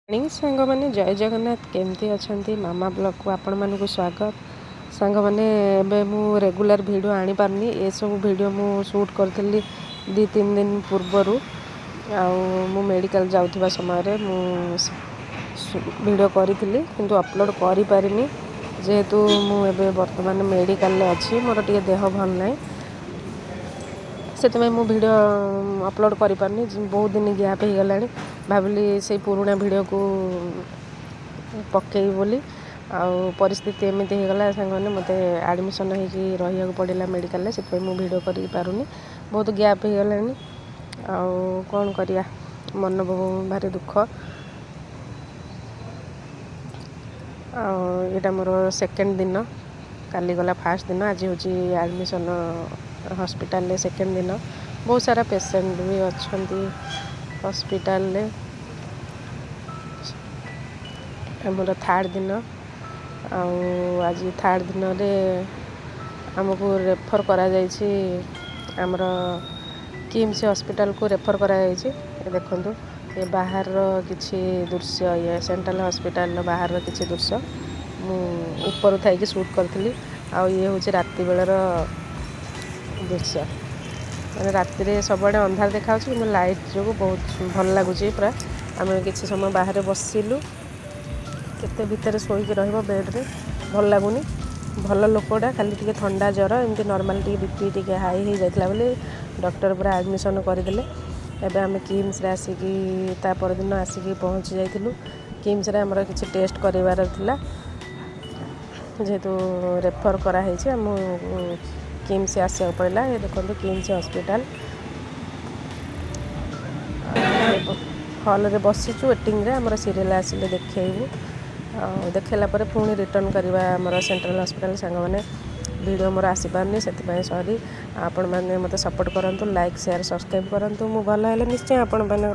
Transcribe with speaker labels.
Speaker 1: Morning ସାଙ୍ଗମାନେ, ଜୟ ଜଗନ୍ନାଥ। କେମିତି ଅଛନ୍ତି? ମାମା ବ୍ଲଗ୍କୁ ଆପଣମାନଙ୍କୁ ସ୍ୱାଗତ। ସାଙ୍ଗମାନେ, ଏବେ ମୁଁ ରେଗୁଲାର ଭିଡ଼ିଓ ଆଣିପାରୁନି। ଏସବୁ ଭିଡ଼ିଓ ମୁଁ ସୁଟ୍ କରିଥିଲି 2-3 ଦିନ ପୂର୍ବରୁ, ଆଉ ମୁଁ ମେଡ଼ିକାଲ ଯାଉଥିବା ସମୟରେ ମୁଁ ଭିଡ଼ିଓ କରିଥିଲି, କିନ୍ତୁ ଅପଲୋଡ଼ କରିପାରିନି, ଯେହେତୁ ମୁଁ ଏବେ ବର୍ତ୍ତମାନ ମେଡ଼ିକାଲରେ ଅଛି। ମୋର ଟିକେ ଦେହ ଭଲ ନାହିଁ, ସେଥିପାଇଁ ମୁଁ ଭିଡ଼ିଓ ଅପଲୋଡ଼ କରିପାରୁନି। ବହୁତ ଦିନ ଗ୍ୟାପ୍ ହେଇଗଲାଣି। ଭାବିଲି ସେଇ ପୁରୁଣା ଭିଡ଼ିଓକୁ ପକେଇବି ବୋଲି, ଆଉ ପରିସ୍ଥିତି ଏମିତି ହେଇଗଲା ସାଙ୍ଗମାନେ, ମୋତେ ଆଡ଼ମିସନ୍ ହେଇକି ରହିବାକୁ ପଡ଼ିଲା ମେଡ଼ିକାଲରେ। ସେଥିପାଇଁ ମୁଁ ଭିଡ଼ିଓ କରିପାରୁନି, ବହୁତ ଗ୍ୟାପ୍ ହେଇଗଲାଣି। ଆଉ କ'ଣ କରିବା, ମନ ଭାରି ଦୁଃଖ। ଆଉ ଏଇଟା ମୋର ସେକେଣ୍ଡ ଦିନ। କାଲି ଗଲା ଫାର୍ଷ୍ଟ ଦିନ, ଆଜି ହେଉଛି ଆଡ଼ମିସନ୍ ହସ୍ପିଟାଲରେ ସେକେଣ୍ଡ ଦିନ। ବହୁତ ସାରା ପେସେଣ୍ଟ ବି ଅଛନ୍ତି ହସ୍ପିଟାଲରେ। ଆମର ଥାର୍ଡ଼ ଦିନ, ଆଉ ଆଜି ଥାର୍ଡ଼ ଦିନରେ ଆମକୁ ରେଫର୍ କରାଯାଇଛି, ଆମର କିମ୍ସ ହସ୍ପିଟାଲକୁ ରେଫର୍ କରାଯାଇଛି। ଏ ଦେଖନ୍ତୁ, ଏ ବାହାରର କିଛି ଦୃଶ୍ୟ, ଇଏ ସେଣ୍ଟ୍ରାଲ ହସ୍ପିଟାଲର ବାହାରର କିଛି ଦୃଶ୍ୟ ମୁଁ ଉପରୁ ଥାଇକି ସୁଟ୍ କରିଥିଲି। ଆଉ ଇଏ ହେଉଛି ରାତି ବେଳର ଦୃଶ୍ୟ, ମାନେ ରାତିରେ ସବୁଆଡ଼େ ଅନ୍ଧାର ଦେଖାଯାଉଛି, କିନ୍ତୁ ଲାଇଟ୍ ଯୋଗୁଁ ବହୁତ ଭଲ ଲାଗୁଛି ପୁରା। ଆମେ କିଛି ସମୟ ବାହାରେ ବସିଲୁ। କେତେ ଭିତରେ ଶୋଇକି ରହିବ ବେଡ଼୍ରେ, ଭଲ ଲାଗୁନି। ଭଲ ଲୋକଟା, ଖାଲି ଟିକେ ଥଣ୍ଡା ଜ୍ୱର, ଏମିତି ନର୍ମାଲ୍ ଟିକେ ବି ପି ଟିକେ ହାଇ ହେଇଯାଇଥିଲା ବୋଲି ଡକ୍ଟର ପୁରା ଆଡ଼ମିସନ୍ କରିଦେଲେ। ଏବେ ଆମେ କିମ୍ସରେ ଆସିକି ତା ପରଦିନ ଆସିକି ପହଞ୍ଚି ଯାଇଥିଲୁ। କିମ୍ସରେ ଆମର କିଛି ଟେଷ୍ଟ କରିବାର ଥିଲା, ଯେହେତୁ ରେଫର୍ କରାହେଇଛି, ଆମ କିମ୍ସ ଆସିବାକୁ ପଡ଼ିଲା। ଏ ଦେଖନ୍ତୁ କିମ୍ସ ହସ୍ପିଟାଲ ହଲ୍ରେ ବସିଛୁ ୱେଟିଂରେ। ଆମର ସିରିଏଲ୍ ଆସିଲେ ଦେଖେଇବୁ, ଆଉ ଦେଖେଇଲା ପରେ ପୁଣି ରିଟର୍ଣ୍ଣ କରିବା ଆମର ସେଣ୍ଟ୍ରାଲ ହସ୍ପିଟାଲ। ସାଙ୍ଗମାନେ, ଭିଡ଼ିଓ ମୋର ଆସିପାରୁନି, ସେଥିପାଇଁ ସରି। ଆପଣମାନେ ମୋତେ ସପୋର୍ଟ କରନ୍ତୁ, ଲାଇକ୍, ସେୟାର, ସବସ୍କ୍ରାଇବ୍ କରନ୍ତୁ। ମୁଁ ଭଲ ହେଲେ ନିଶ୍ଚୟ ଆପଣମାନେ